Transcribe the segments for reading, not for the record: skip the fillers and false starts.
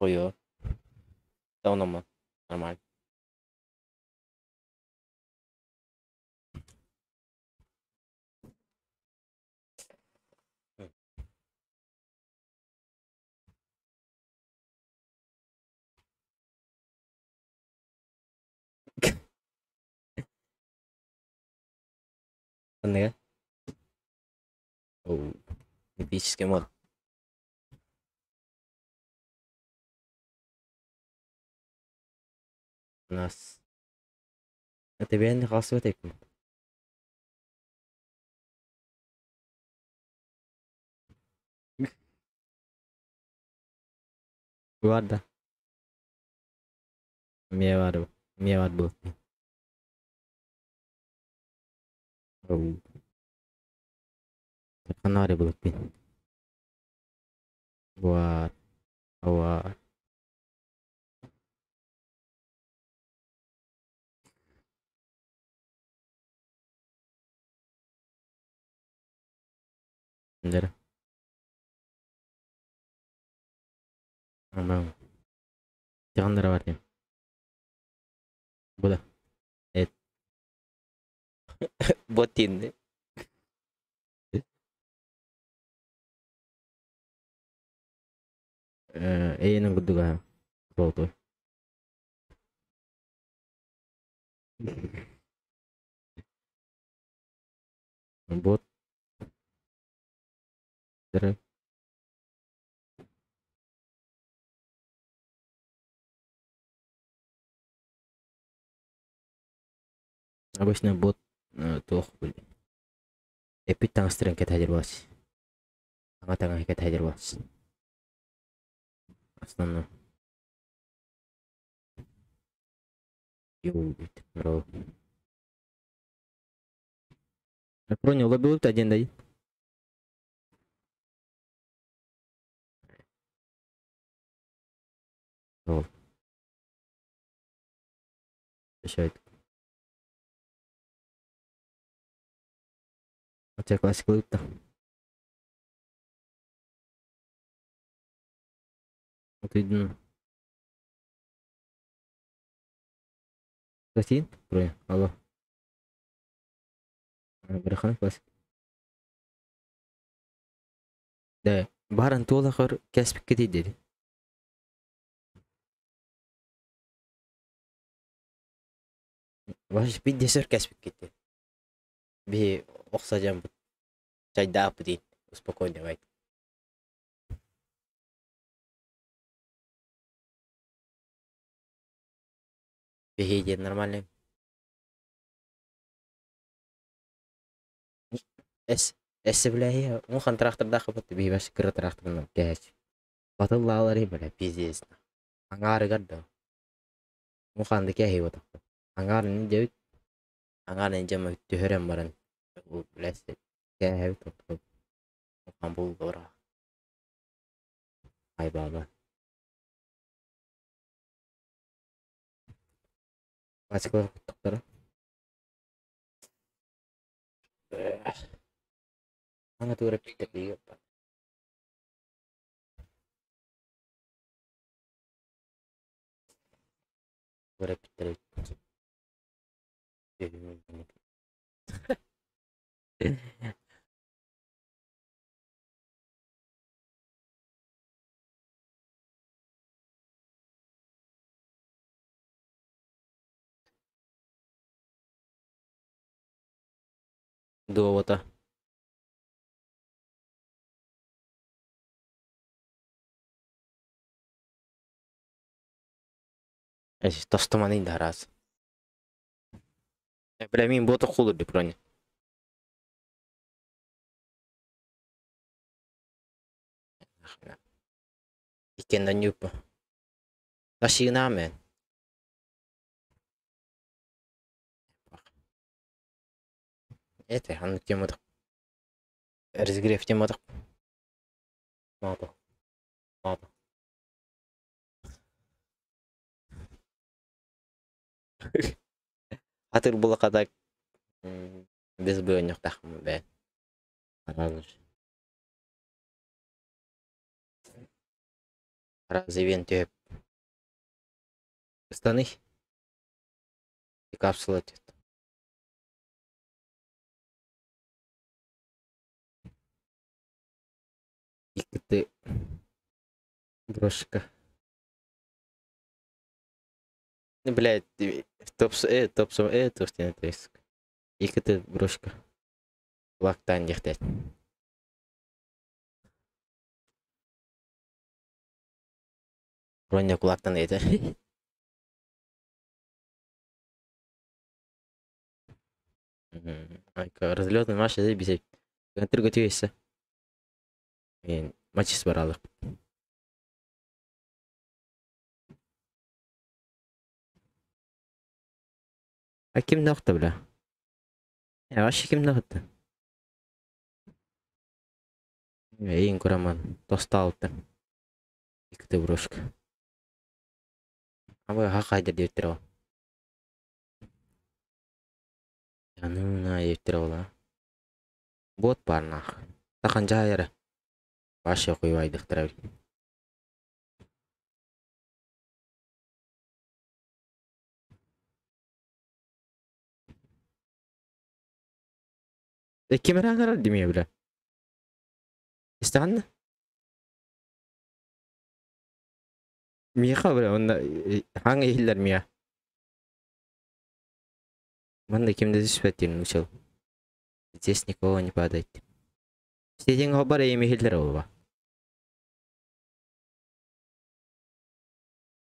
Хуё. Да нормально. Нормально. Ханныга? Оу. Эпический мод. У нас. Это бэйэни хаалсыбат эбиппин. Баар да. Эмиэ баар эмиэ баар буолуо. Оу. Ханна буолуохпун. Баар. Баар. Дьэ. Тиҕаннара бар диэн. Бу да. Эт. Бот тиинни. Эйэнин курдуга буолтуй. Бот. Обычно бот туох эппит таҥастарын кэтэһэр буолааччы. Саҥа таҥаһы кэтэһэр буолааччы. Основной. Бро. Пронял был один дай. Ол. Решает. У тебя классика лыпта. Вот видно. Пластин? Бро, алло. Брахан классик. Да, баран туолахар кэспиккэ диэри. Ваш биддесер кэспиккити. Биһи охсадьаммыт чайдааппыт иин успокойно давай. Биһи диэн нормальный. Эс эссе билээһи он хантараахтардаах бат биһи бас кыра тыраахтарынан кээһэч. Батыллаалары бля пиздец. Аҥаарыгар да. Муханды кээһи ботахпыт. Аҥаарын дьэбит аҥаарын дьэм түһэрэн баран бля кээһэбит мухан булгура. Ай баба. Пачкалар куттахтара. Ана тура питтер Тура питтер. Дуота. Эс тостоманын да раз. Бля, мин бота хулur броня. Иккеннен ньуппа. Ташыынамен. Это ханнык тематык. Разгрев тематык. Надо. Надо. Атыр булакаdak без быанньахтахмын бээн. Развен түһүп. Ыстаный. Капсула түһүт. Иккити брошка. Блядь, топ топ топ Иккити брошка. Лактан диэхтээт. Броня кулактан этэ. Разлетный матч бисеп. Контр көтүөсө. Мен матчис баралык. А ким нохта бля? Я вообще ким нохта? Эйин кураман тостаалты. Иккити брошка. Абы хакайда диэттер ол. Анына диэттер ол а. Бот бар нах. Тахан жайыры. Вообще куйбайдыктыр. Ким эрэ димия бля. Истэҕин Миха бля, онно хаҥ иһиллэр миа. Манна ким да түспэт диэн учил. Здесь никого не падает. Сидең хобар эйим иһиллэр олба.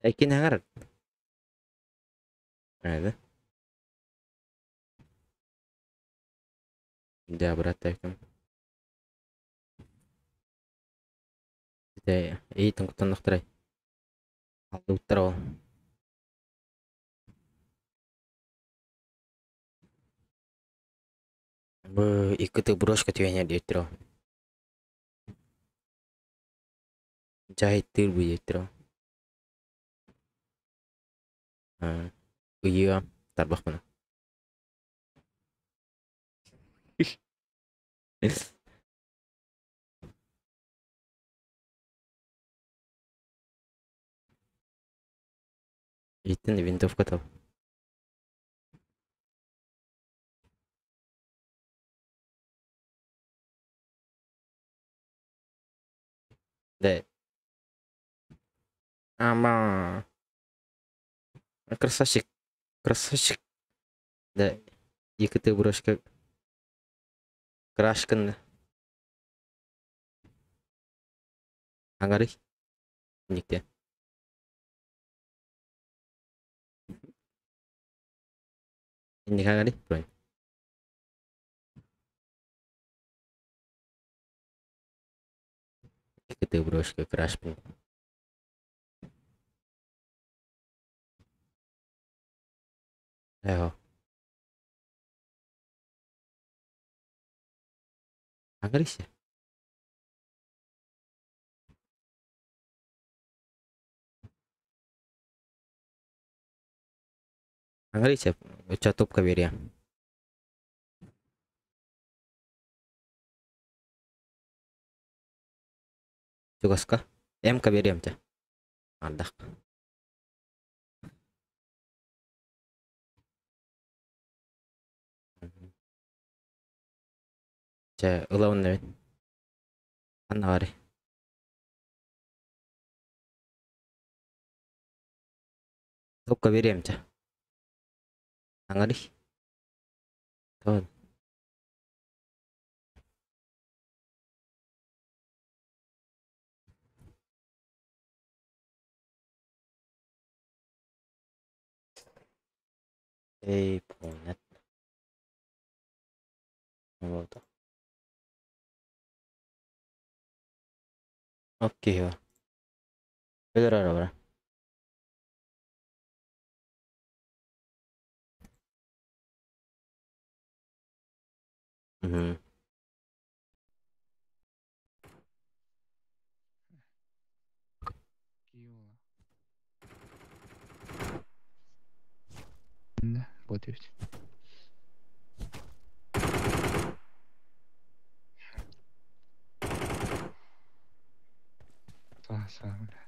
Экин хаҥар. Эдэ. Да, брат, таким. Ите эйтин кутаннахтарай. Алды ол. Бу иккити брошка түһэнэр диэттэр ол. Жайыттыыр бу диэттэр ол. Ыйыа тарбахпына. Иттен винтовка тал. Да. Ама. Красавчик. Красавчик. Да. Иккити брошка. Крашкын. Аңары. Никте. Инник аңары. Бронь. Иккити брошка крашпын. Эho. Аңарыйся. Аңарыйся. Өчө топка берия. Чугаска. М-ка берием те. Ардах. Чэ, ылабын эбит. Анна бары. Топка берием те. Аңарый. Тон. Эй, понятно. Вот. Окей. Өлөр бара. Мгм. Вот ведь. Са, бля.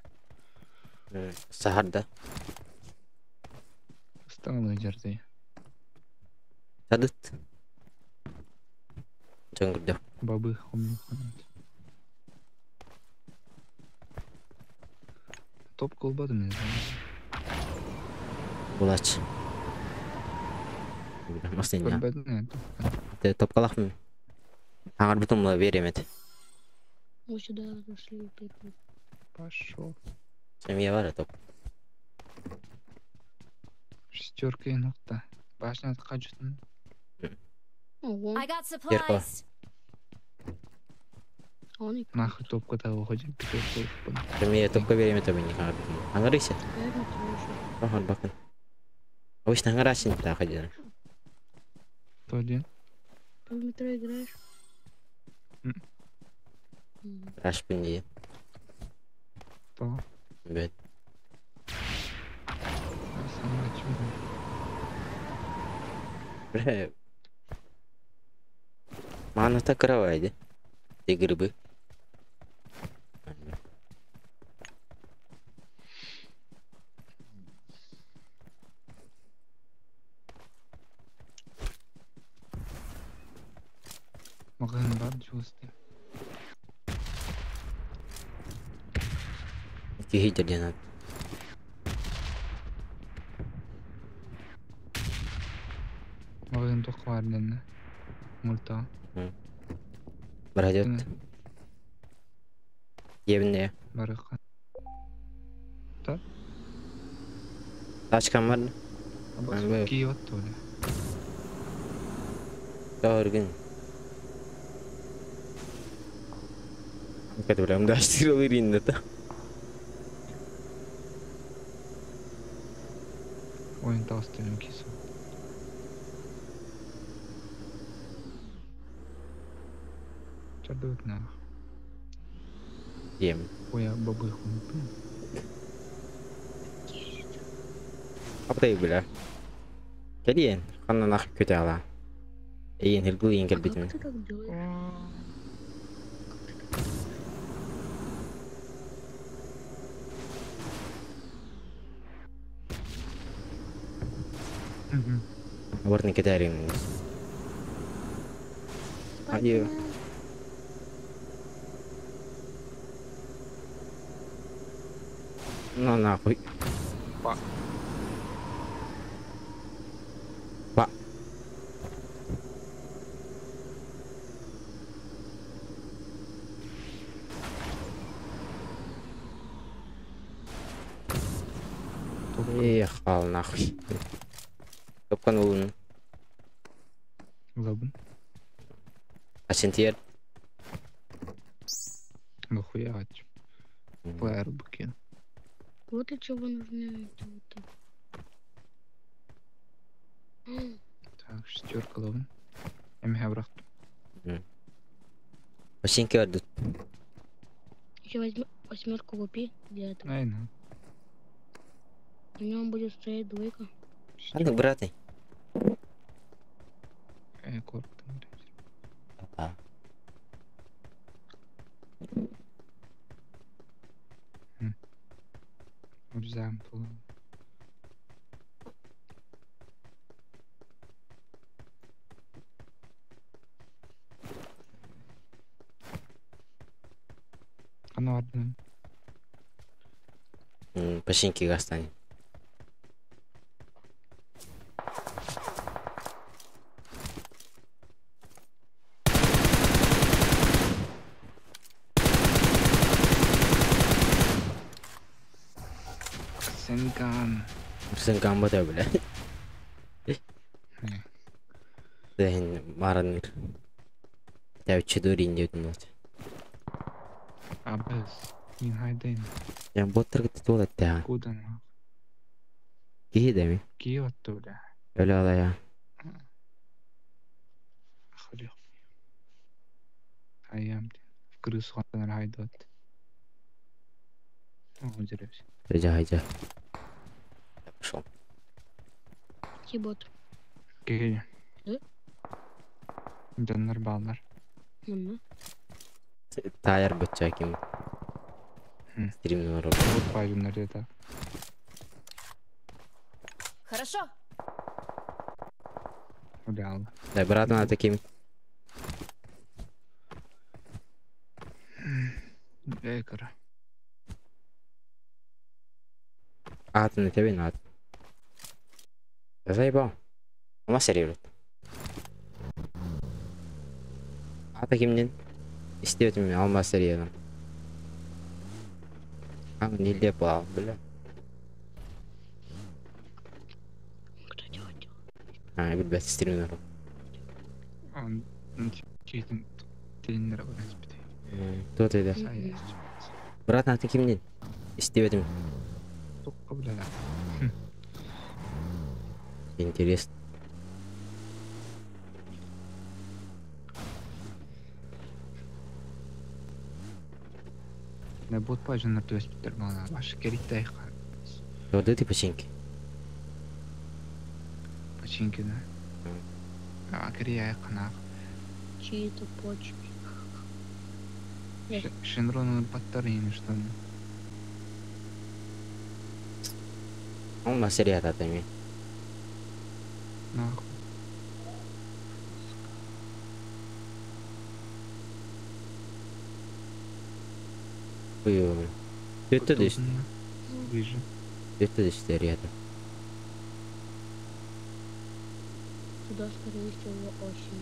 Саһарда. Ыстаҥалыы дьардый. Садыт. Дьон көрдө. Бабы хомнук. Топ колбадым не знаю. Булач. Масыня. Көрбөтүн Те топкалахмын. Аңар бутумла беремет. Мы сюда зашли первый. Пошел. Семья бар топ. Шестерка и нокта. Башня хачутун. Ого, I got Зеркало. supplies. а он и Нахуй топка того ходит. Пятерка. Семья топка беремет обини аңар бутум. Аңар ise. реально тоже. Аңар бакын. Обычно аңар асын та хадин. То один. Ты в метро играешь? М. М. Рашпын ди. То. Бет. Сама чудо. Бре. Мана та каравайды. Те грибы. Магазин бар чувствую. Кихи деден. Магазин тоқ бар дені. Мульта. Барадет. Ебне. Барықа. Тачкам бар. Ан, Киев оттуда. Doğru. Катыбрам даштырылыр да. Ойын тауыстырым кесу. Чадут нах. Ем. Ой, я бабыху. Аптай бля. Кэлиэн, ханна нах көтө ала. Эйен хилгыл А ең как кэлбитим. ты так делаешь? Как ты так Абырны кетәрим. Адио. Спайдермен. На нахуй. Па. Па. Ехал нахуй. Топкан улун. Лабын. Асентиер. Нахуя ач. Плеер букен. Вот для чего нужны эти вот так. Так, шестерка лабын. Эмхе брат. Осенки ордут. Еще возьми восьмерку купи для этого. Айна. На нем будет стоять двойка. Ханнык братый. Э, корк там, блядь. А. Example. Аны ардын. Починки гастань. Сенган. Сен гамба бля. Не. Дэн мараныр. Тәүче дөрин дип мот. Абыз. Мин хайдайм. Я боттыр гыт тула та. Куда нах? Кихи деми. Киев оттуда. Өлө ала я. Ахури. Хайям. В крысу хайдот. О, удивляюсь. Хайда хайда. Я пошел. Кибот. Киги. Э? Доннор баллар. Мгм. Таяр бытча ким. Хм. Стримнер. Вот пойдем на это. Хорошо. Убял. Да, брат, надо таким. Экра. Атын тебе надо. Заебал. Ама серьезно. А таким не истебетим алма серьезно. А нелепо, бля. Кто делает? А, билбэт стример. Он кейтин тренера в принципе. Кто ты да? Брат, на таким не истебетим. Только, бля. Интересно. На бот пажын төспүттер мана баш керикте айка. Вот ты починки. Починки, да? А кери айканак. Чьи-то почки. Шенрон паттарин что ли? Он на серия татами. Нахуй. Ой, Это деш. Вижу. Это деш серия. Туда, скорее всего, очень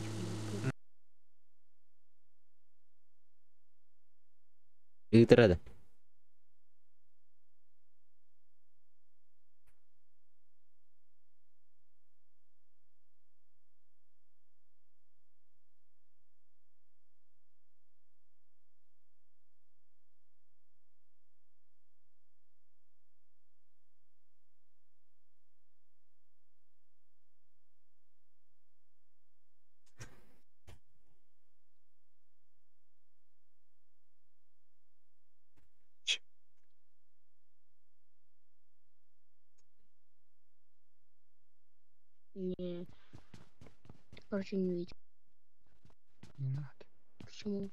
много. Играда. Не. Короче, не видел. Не надо. Почему?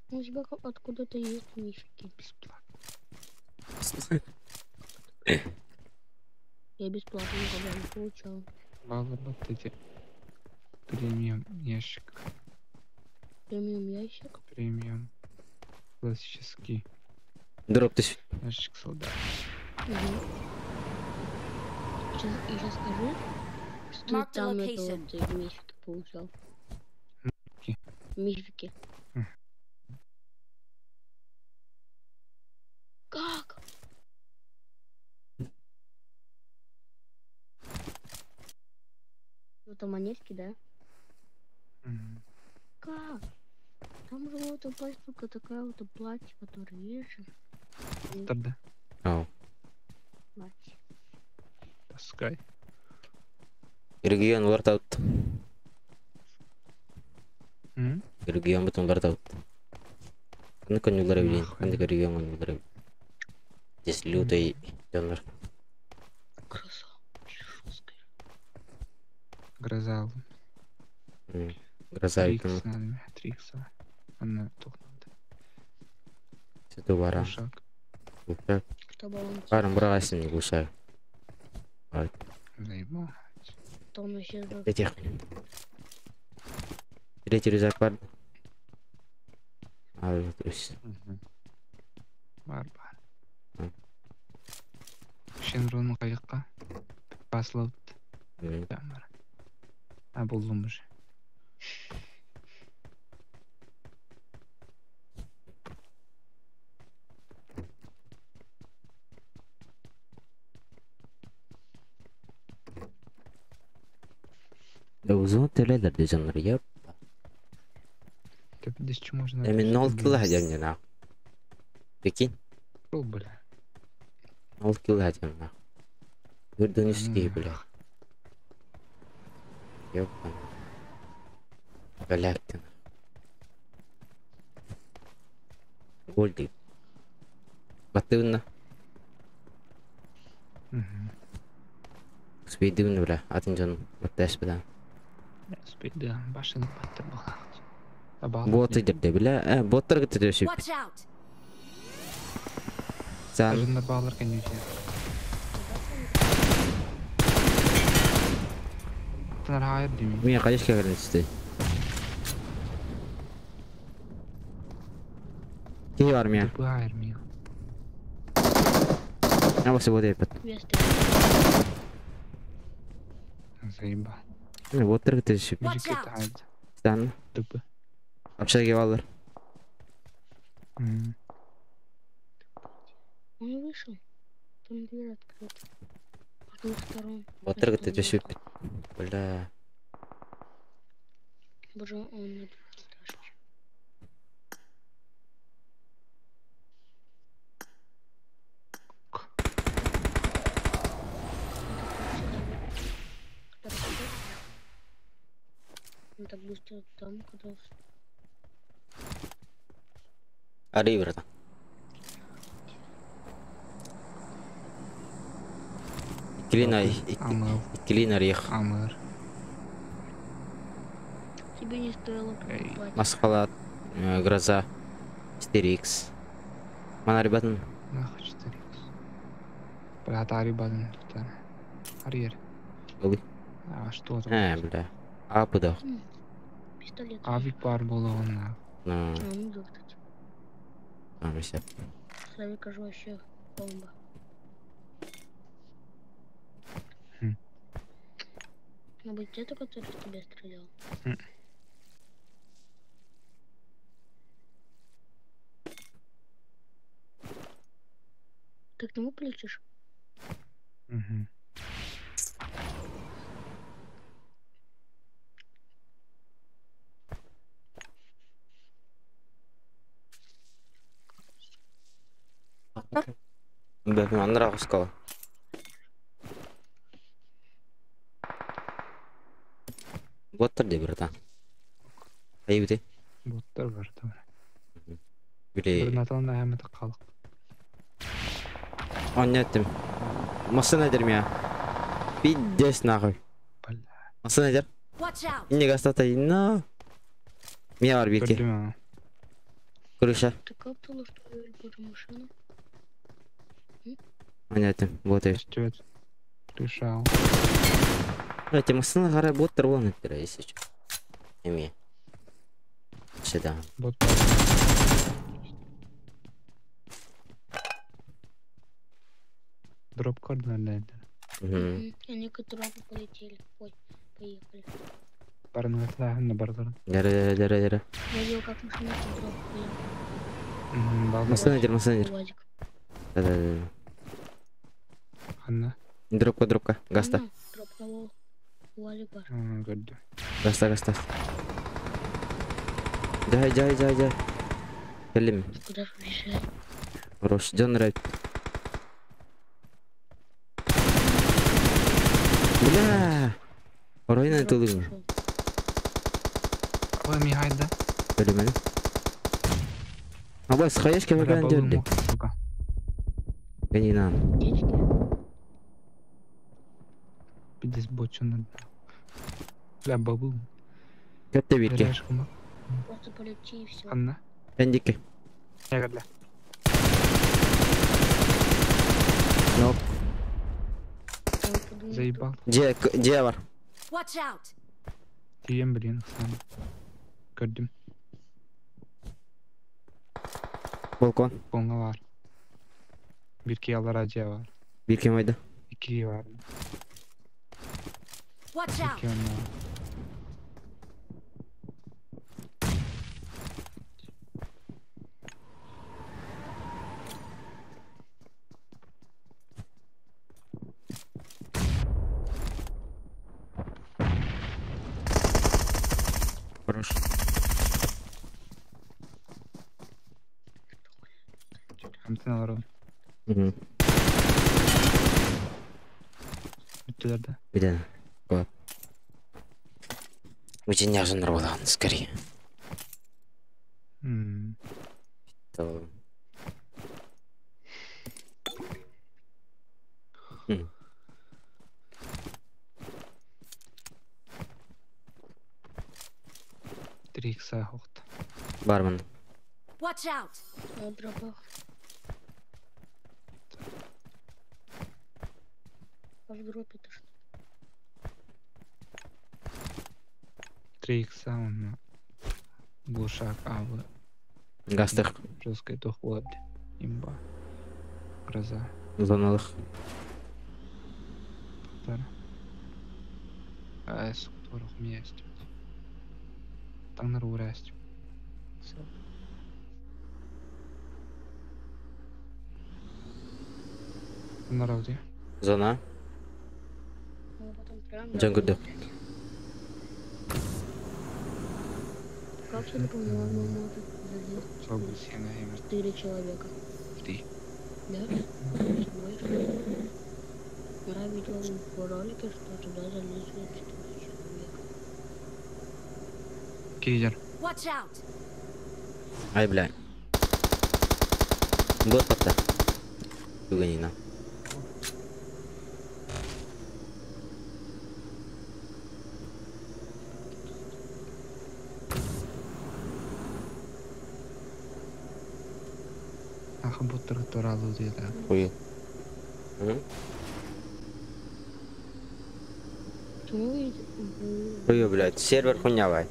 У тебя откуда-то есть мифики. Бесплатно. Я бесплатно никогда не получал. Мало вот эти премиум ящик. Премиум ящик? Премиум. Классический. Дроп ты. Ящик солдат. Угу. Сейчас, я сейчас скажу, что ты там это вот мифики получал. Мифики. Как? Это монетки, да? Как? Там же вот такая штука, такая вот платье, которое видишь. Да. Ау. Платье. Таскай. Регион вартаут. Регион бутон вартаут. Ну-ка не ударил, ну-ка регион не ударил. Здесь лютый донор. Красава. Гроза. Гроза. Трикс надо, Трикса. Она тут надо. Это вара. Барам брасим не гусаю. Заебал. Этих. Третий рюкзак бар. А, то есть. Бар, бар. Шенрон кайыкка басылып. А булдым уже. Да узун төлелер де жаныр яп. Ты здесь что можно? Эми нол килл хадям не на. Прикинь? Шел, бля. Нол килл хадям на. Юрдонический, бля. Ёпа. Блядь ты. Гольди. Батывна. Спидывна, бля. Атын жон. Батташ, бля. Спиды, башын баттыр была. Боты дерде, бля. Боттар гыты дөшүп. Сан. Ажындар бағалар кәнеуде. Тынар хайыр деймін. Мен қайш кәгірін түсті. Кей бар мен? Тупы хайыр мен. Я осы вот епет. Вместо. Заеба. Вот тыргы түсіп. Watch Жекет out. хайыр. Сан. Тупы. Общаге балдар. М. Он вышел. Там дверь открыта. С двух сторон. Вот тыргы Значит, он түсіп. выехал. Бля. Боже, он на двухэтажке. Он так быстро. Он так быстро там оказался. Ари, братан. Иккилин Амыл. иккилин орех. Амыр. Тебе не стоило Эй. покупать. Масхалат, гроза, 4X. Мана, ребята, Нахуй 4 Бля, тари бадын. Арьер. Ылы. А что там? Бля. А, пыдах. Пистолет. Авик бар болуғын. Ну, А, ну да, кстати. а, все. Славика же вообще бомба. Хм. Может быть, это, который в тебя стрелял? М. Ты к нему полетишь? Мгм. Бля, анра құскала. Боттар де, братан. Айбыты. Боттар бар там. Биле. Бір наталын әміті қалық. Оннеттим. Машина дер меня. Пиздец нахуй. Бля. Машина дер. Watch out! Инне гастата инна. Меня бар бирке. Көрдім ана. Крыша. Ты капнула, что ли, боже, машину? Оннеттим. Вот и. Үстет. Решал. Эти машина қарай боттар болан еттір, если чё. Эме. Сюда. Бот. Дроп көрдім. Мгм. Мгм. Они к дропу полетели. Ой, поехали. Барының атылағын барларын. Дәрі, дәрі, дәрі, дәрі. Я видел, как машина к дропу поехала. Балдар. Машина дер, машина дер. Владик. Да, да, да. Анна. Дропка, дропка. Гаста. Ну, дроп кого? Владик бар. Көрді. Гаста, гаста. Жай, жай, жай, жай. Келем. Куда же уезжать? Хорош. Джон Райт. Бля. Оройна Дроп тулым. пошел. Ой, Михайда. Өлүмөн. Абас, хаеш Бля, кемеген балым жерде. оқ, сука. Генинан. Аптечки. Пиздец, бочина. Бля, бабыл. Көттө бирке. Решка ма. Просто полети и все. Анна. Эндике. Ягодля. Нок. Заебал. Же, же бар. Watch out! Тием, блин, сам. Көрдім. Балкон. Болға бар. Бирке алар ажа бар. Бирке майда. Ики бар. Watch out! Бирке онна бар. Хорош. Хамтын алар ол. Мгм. Бүттілерді. Биден. Вот. Очень неожиданно работал, скорее. М. То... Три икса хоқты. Бармен. Watch out! На дропах. А в дропе-то что? 3 икса он глушак АВ. Гастых. Жесткая тухлад. Имба. Гроза. Зоналых. Тара. А, сука, есть. Таҥнар уурасть. Таҥнар Зона. Ну, потом прям Дьон көрдө. Как я поняла, может залезть Собы сена имя. четыре человека. Ты. Да? Больше. Я видела в ролике, что туда залезли четыре человека. Кидер. Watch out! Ай, бля. Год потта. Туганина. Аха буттар туралы дида. Хуй. М? Почему вы видите? Хуй, блядь. Сервер хуйня, бай.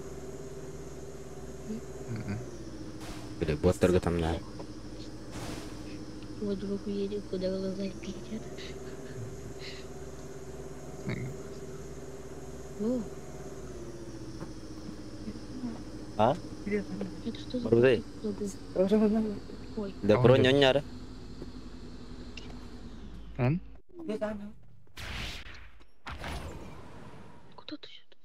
Бля, боттарга там на. Вот друг едет, куда глаза глядят. О, А? это что за Барбузей. забыл? Ой, Да про ньоняра. Эн? куда ты сюда?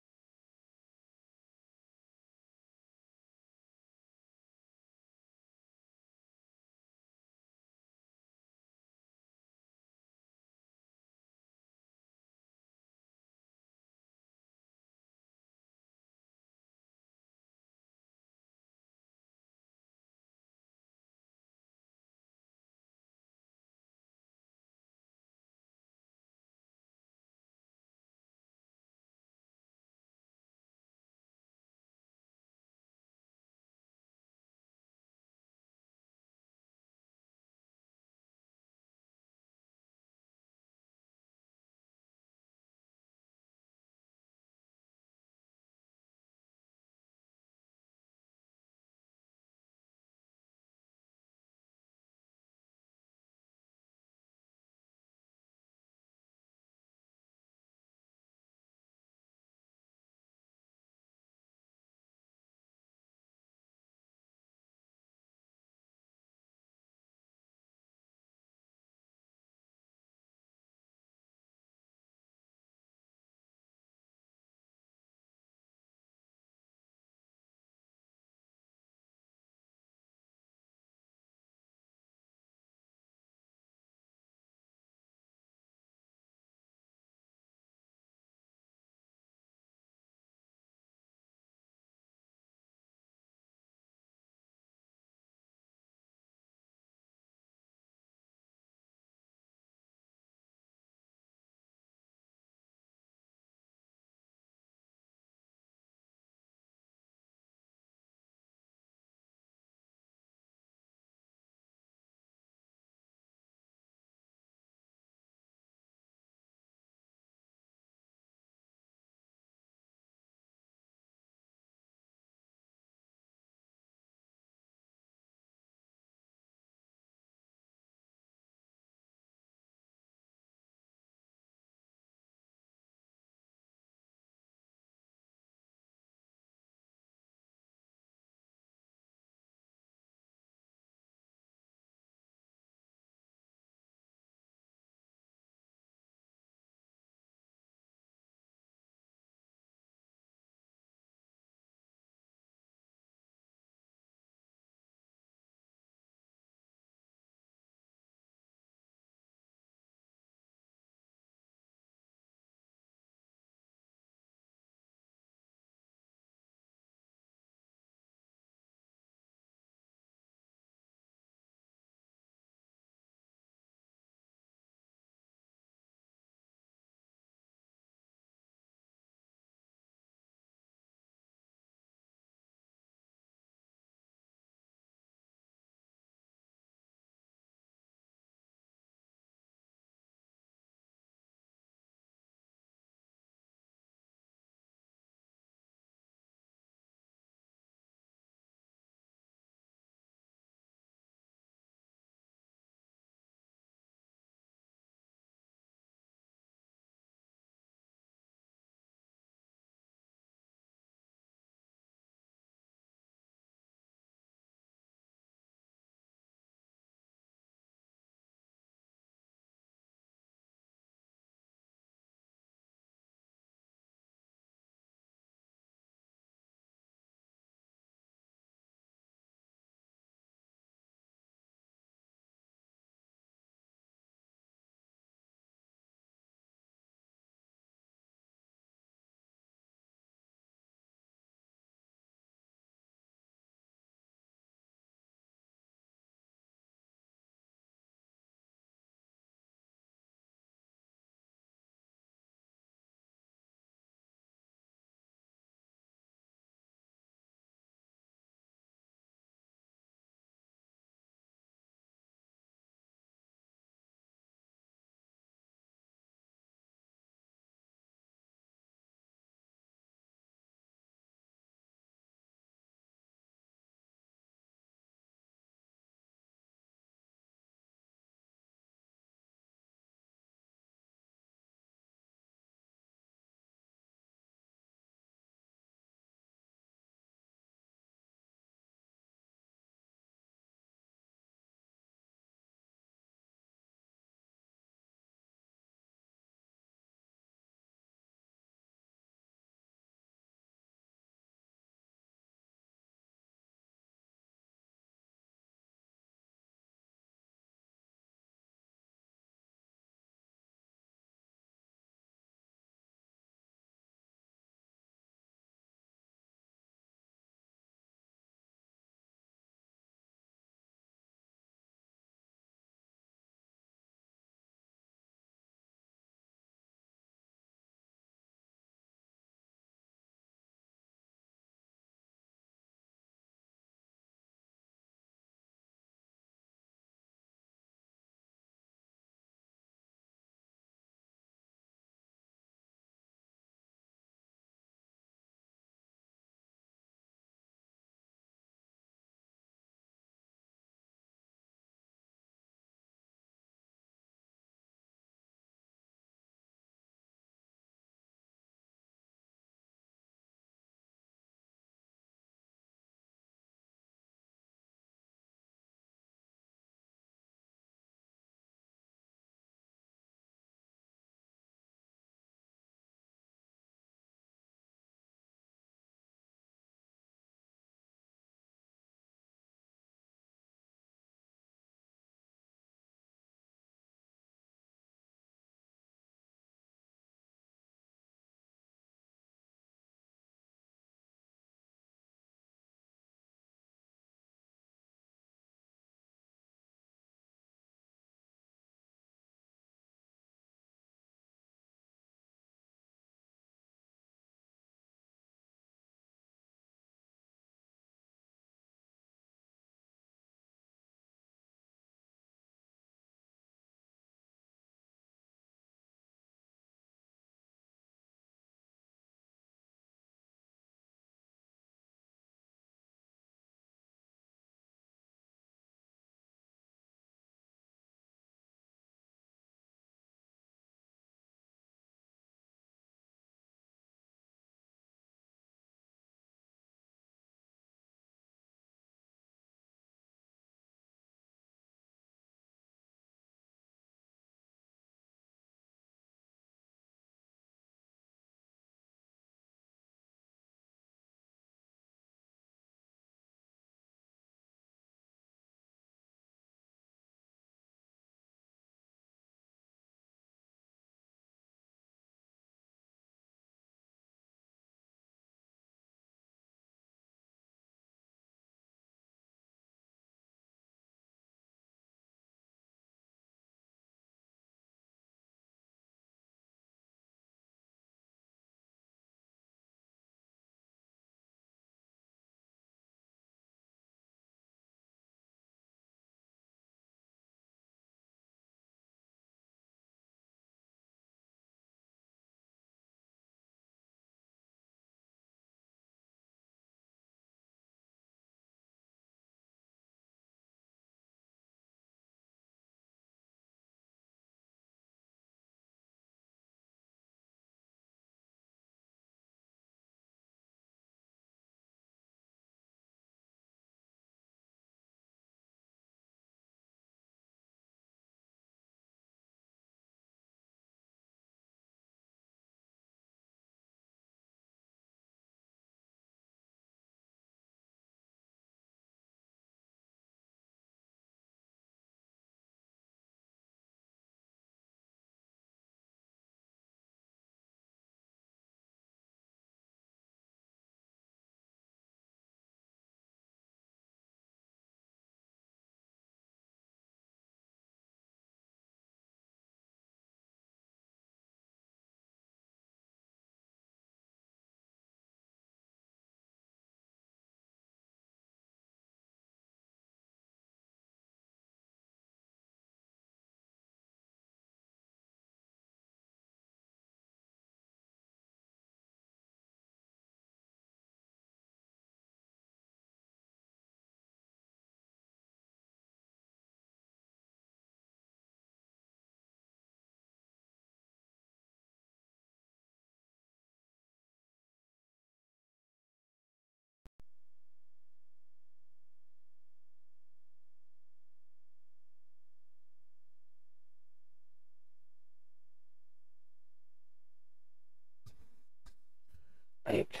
Ай, бля.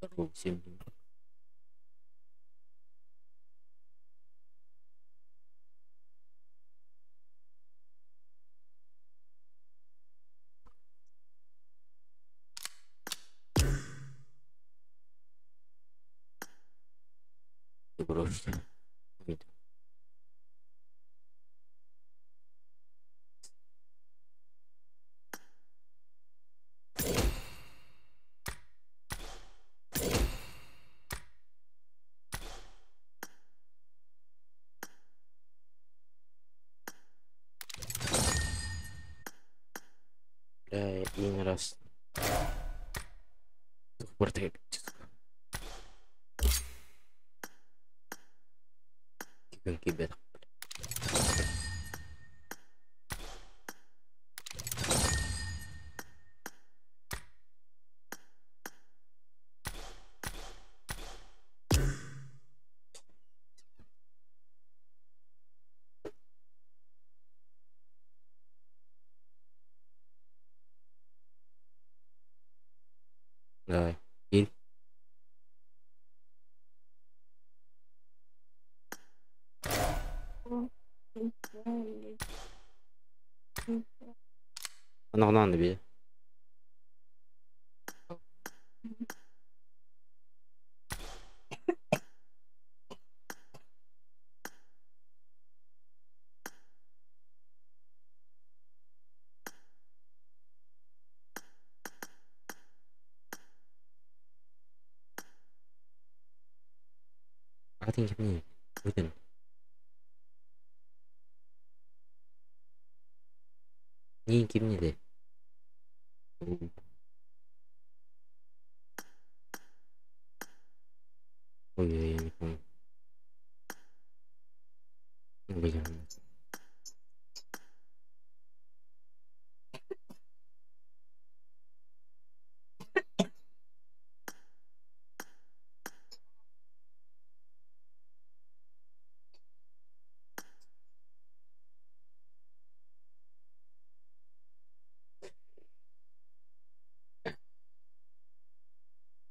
Здорово всем. Бросьте. Бля, и не раз. Кибет. Давай. Кил. Оноҕунаан били. Атын кимний? Бүтүн. Нин кимний? Ой, я не помню. Блин.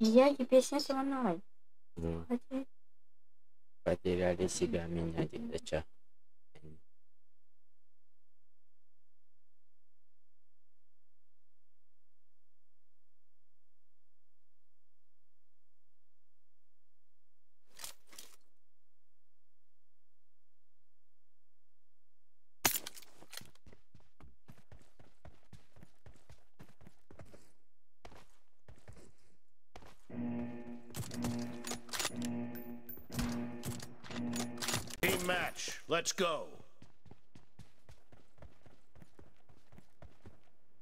Я песня со мной. Ну, потеряли себя, меня дедача. Team match. Let's go.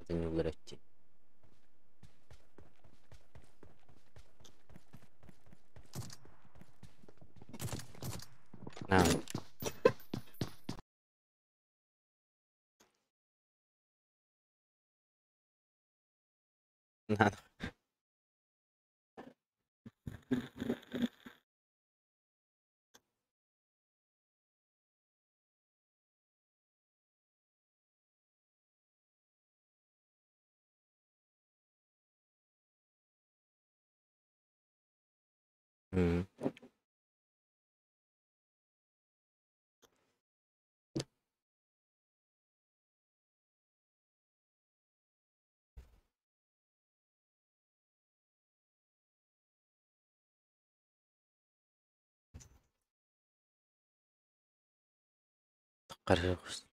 Это не угорать. На. На. М. Қарсы.